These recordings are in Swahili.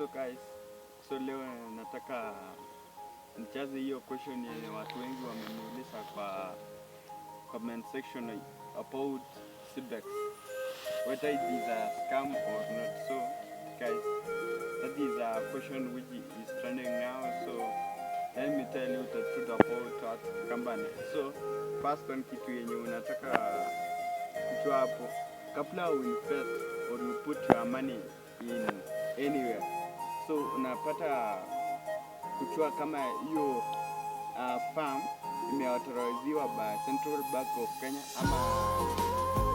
So guys, so leo nataka nijaze hiyo question yenye watu wengi wameniuliza kwa comment section about CBEX, whether it is a scam or not. So guys, that is a question which is trending now. So let me tell you the truth about that company. So first one, kitu yenye unataka kujua hapo kabla uinvest or you put your money in anywhere, so unapata kujua kama hiyo firm imeauthoriziwa by Central Bank of Kenya ama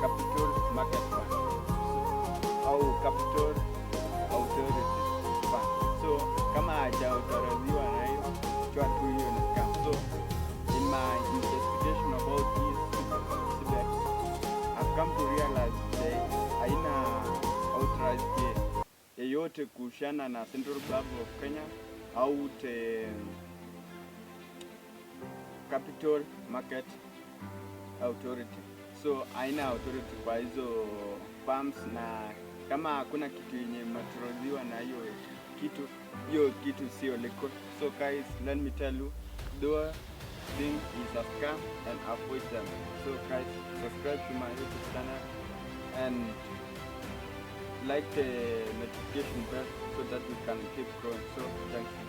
Capital Market Fund, so, au Capital Authority Fund. So kama hajaauthoriziwa na hiyo, jua tu hiyo ni scam. So in my investigation about this CBEX, I've come to realize they haina authorized yeyote kuhusiana na Central Bank of Kenya au the Capital Market Authority. So haina authority kwa hizo firms, na kama hakuna kitu yenye imeauthoriziwa na hiyo kitu, hiyo kitu sio legal. So guys, let me tell you, the thing is a scam and avoid them. So guys, subscribe to my YouTube channel and like the notification bell so that we can keep growing. So thanks.